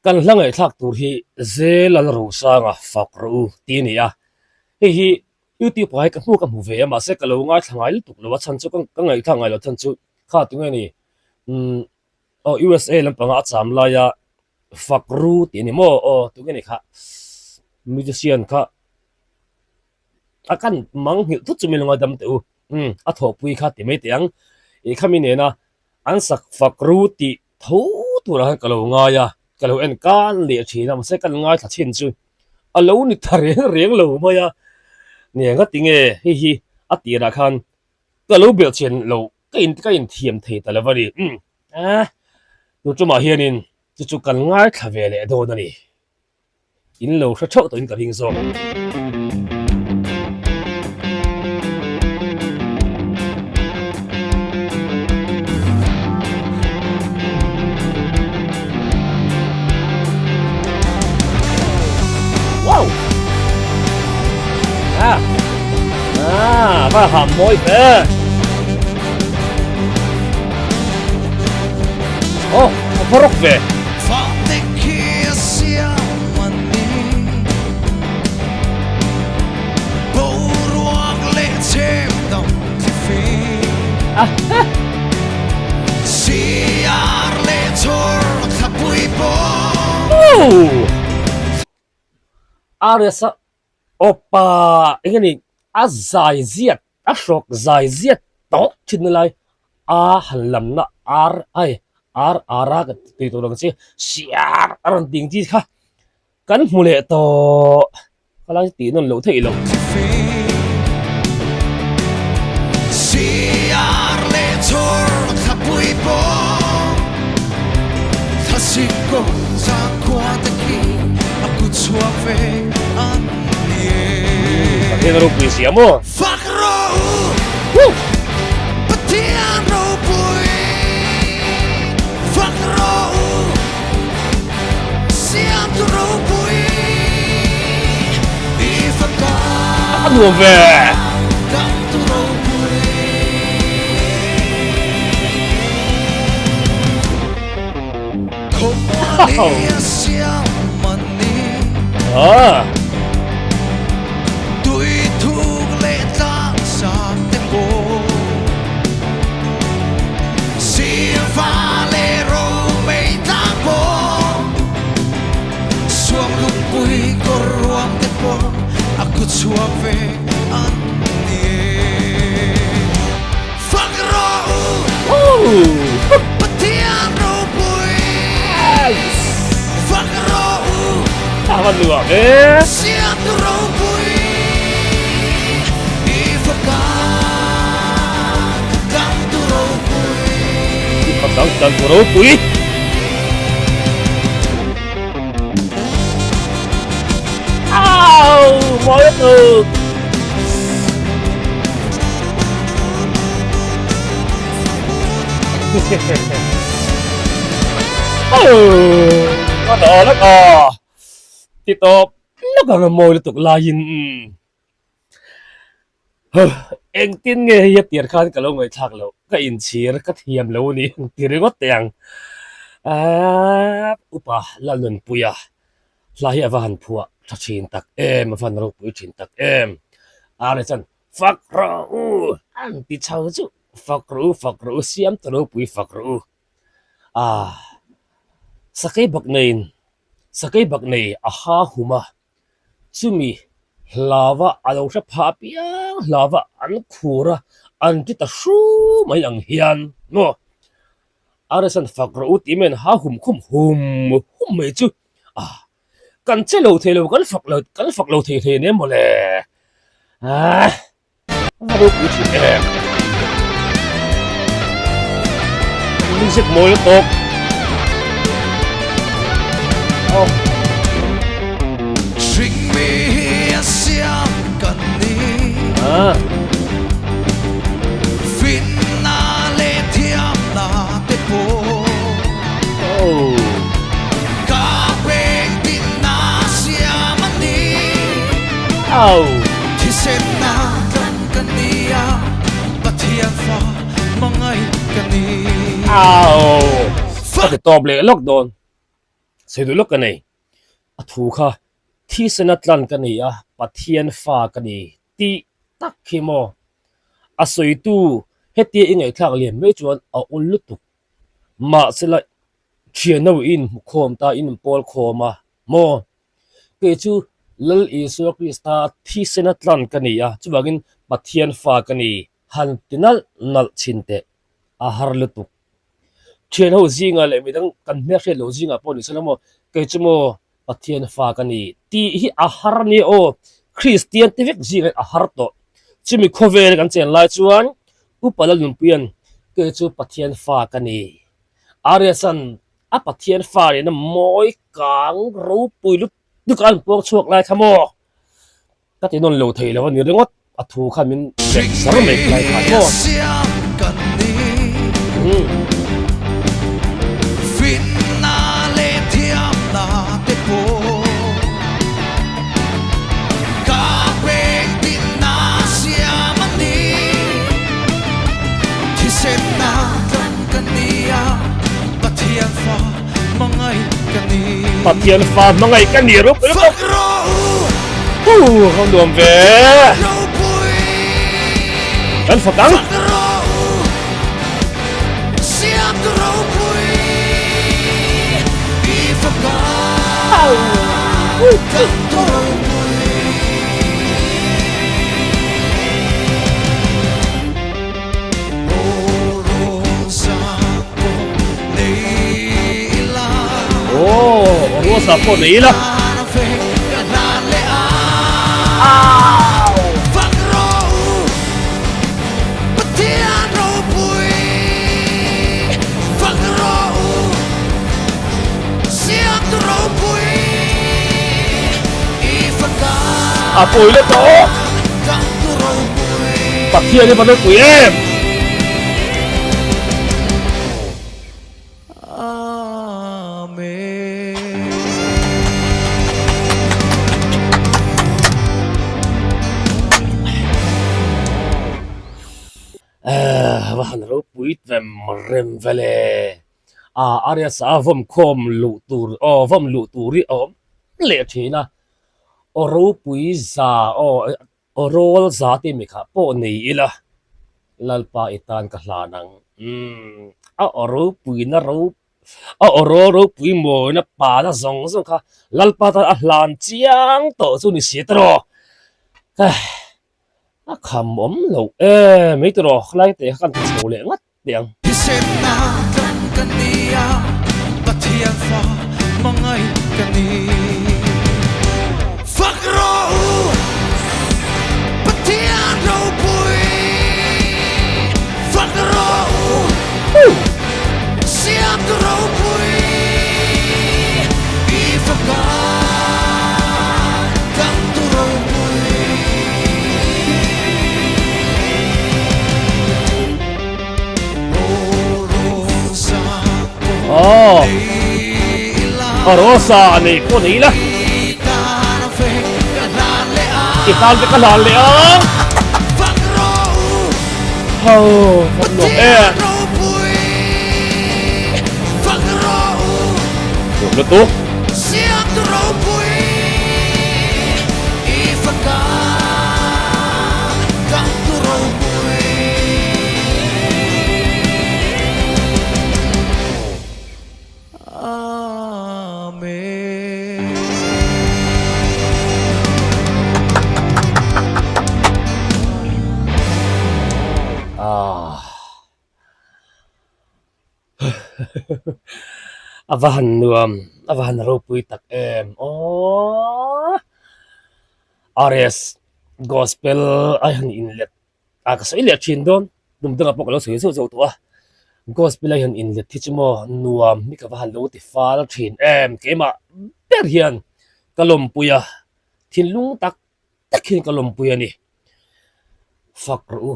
Kan hla ngaihthlak tur hi Zelalrosanga fak rawh u tih a ni a, hei hi YouTube ah hi ka hmu ka hmu ve a mahse ka lo ngaithla ngai lutuk lo a chhan chu ka ngaihthlak ngai loh chhan chu kha tunge ni umm aw USA lampanga a cham laia fak ru tih a ni maw aw tunge ni kha musician kha a kan mang nghilh thut chu min lo ngaidam teh u umm a thawhpui kha ti mai teh ang ih khami nena an sak fak ru tih tho turah khan ka lo ngai a, ka lo en kan leh thin a, mahse kan ngaithla chin chu a lo ni ta reng reng lo mai a, nia nga tinge hei hi a tirah khan ka lo belh chhen lo ka in ka inthiam thei ta lo a ni umm ah tu tumah hianin chu chu kan ngaithla ve leh dawn a ni. In lo hre theuh tawhin ka ring zawk. Wow! Ah! Ah, va ham mawi ve. Oh, a va rawk ve. Ariasa awpa eng nge ni a zai ziat a hrawk zai ziat tawh thin na lai a han lamna ar ai ar ara ka tih tur ang chi siar a rawn ding chi kha kan hmu leh tawh khalai tih nawn loh theih loh. Pathian ropui zia maw? Fak rawh u Pathian ropui Fak rawh u Siamtu ropui I faka A nuam ve. Damtu ropui Khawmual hi a siam an ni. Ah. Tui thuk leh tlang sang te pawh Silva leh romei tlang pawh Suak lungpui kawr ruam te pawh a kut chhuak ve an ni e. Fak rawh u Pathian ropui Fak rawh u A va nuam e. Siamtu ropui I faka Dangtu ropui I faka Dangtu ropui. Au, mawi lutuk. Ka dah lek a, ti tawp lek ang a mawi lutuk laiin. Engtin nge hei a tir khan ka lo ngaihthlak loh, ka inchhir ka thiam lo a ni ang ti ringawt teh ang. Aaa upa Lalnunpuia hla hi a va han phuah tha thin tak em, a va han ropui thin tak em. Are chuan fak rawh u an ti chho chu fak rawh u fak rawh u siam ta ropui fak rawh u. Aaa sakei bak neiin sakei bak nei a ha hum a. Chumi hlava a lo hre phah apiang hlava an khur a, an ti ta hru mai ang hian maw Aresan fak rawh u tih mai an ha hum khum hum hum mai chu ah kan che lo thei lo kan fak lo kan fak lo thei hle nia mawle ah. A ropui thin em. Music mawi lutuk. Oh. Hring mi hi a siam kan ni. Ah. Finna leh thiamna te pawh. Oh. Ka pek tinna siam a ni. Au. Thisenna tlang ka ni a, Pathian fa hmangaih ka ni. Au! Ka ti tawp leh lawk dawn. Sawi duh lawk ka nei. A thu kha thisena tlan ka ni a, Pathian fa ka ni tih tak khi maw? A sawitu hetia i ngaihthlak lian mai chuan a awl lutuk. Mahsela thianho i inhmu khawm ta, i inpawl khawm a maw? Kei chu Lal Isua Krista thisena tlan ka ni a, chuvangin Pathian fa ka ni. Han ti nalh nalh chhin teh, a har lutuk. Thian ho zingah leh midang kan hmelhriat loh zingah pawh ni sela maw, kei chu maw Pathian fa ka ni tih hi a har nia aw, Kristian te vek zingah hian a har tawh. Chumi khawvel kan chen lai chuan Upa Lalnunpuia'n kei chu Pathian fa ka ni. Ariasan a Pathian fa nihna mawi kang ropui lutuk a an puang chhuak lai kha maw? Ka ti nawn lo thei lo a ni ringawt a thu khan min lek zar mai lai khan maw. Pathian fa hmangaih ka ni ropui lutuk. Huu ka nuam ve. Kan fak ang. Aw Rosa pawh nei ila. A pawi le tawh. Pathian hi va ropui em! Va han ropui rem rem ve le. A Arias a vawm khawm luh tur aw vawm luh tur hi a awm leh thin a. Aw ropui za aw aw rawl za tih mi kha pawh nei ila Lalpa i tan ka hlan ang. Umm a aw ropui na ro a aw rawl ropui mawina pa na zawng zawng kha Lalpa tan a hlan chiang tawh chu ni si tawh. A kham awm loh e mai tawh khalai te kha kan ti chho leh ngat teh ang. Thisenna tlang ka ni a, Pathian fa hmangaih ka ni. Fak rawh u, Pathian ropui. Fak rawh u, Siamtu ropui. I faka dangtu ropui. Aw a rosa a nei pawh nei ila i tan te ka hlan leh ang ho kan nuam em nuam lutuk. A va han nuam, a va han ropui tak em aww. RS Gospel a han inlet a ka sawi leh thin dawn tum dangah pawh ka lo sawi zauh zauh tawh a gospel a hian inlet hi chu maw nuam hi ka va han lo ti fal thin em keimah ber hian ka lawmpui a thinlung tak tak hian ka lawmpui a ni fak rawh u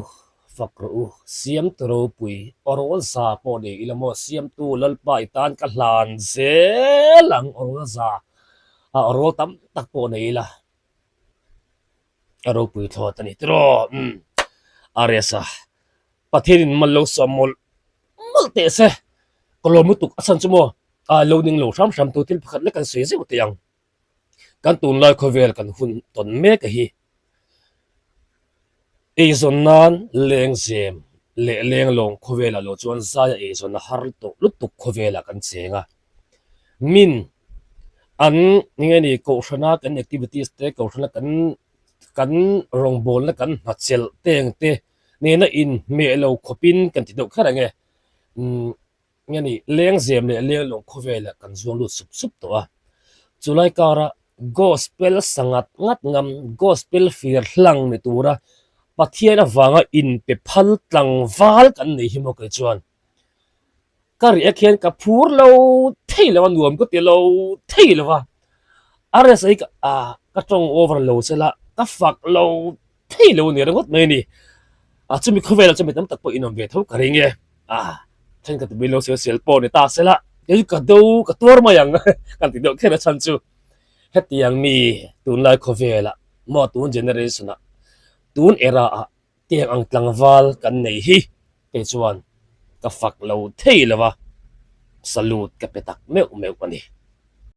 fak rawh u siamtu ropui awrawl za pawh nei ila maw siamtu lalpa i tan ka hlan zel ang awrawl za a awrawl tam tak pawh nei ila. A ropui thlawt a ni tiraw umm Ariasa Pathianin mal lo sawm mawlh mawlh teh se ka lawm lutuk a chhan chu maw. A lo ning lo hram hram tu thil pakhat lek kan sawi zeuh teh ang. Kan tunlai khawvel kan hun tawn mek a hi. Eizawn nan lengzem leh lenglawng khawvelah lo chuan zaia eizawn a har tawh lutuk khawvelah kan cheng a. Min an enge ni kohhrana kan activities te kohhrana kan kan rawngbawlna kan hnachelh te ang te nena inhmeh lo khawpin kan ti deuh kher ang e. Umm nge ni lengzem leh lenglawng khawvelah kan zuang lut sup sup tawh a. Chulai kara gospel sa ngat ngat ngam gospel fir hlang ni tura Pathian avanga inpe phal tlangval kan nei hi maw kei chuan ka riak hian ka phur lo thei lo a nuam ka ti lo thei lo a a rest hi ka ah ka tawng over lo sela ka fak lo thei lo a ni ringawt mai a ni a chumi khawvelah chuan mi tam tak pawh inawm ve tho ka ring e ah thenkhat min lo sel sel pawh ni ta sela kei ka do ka tuar mai ang kan ti deuh kher a chhan chu hetiang mi tunlai khawvelah maw tun generation ah tun era ah Tiang ang tlangval kan nei hi kei chuan ka fak lo thei lo a, salute ka pe tak meuh meuh a ni.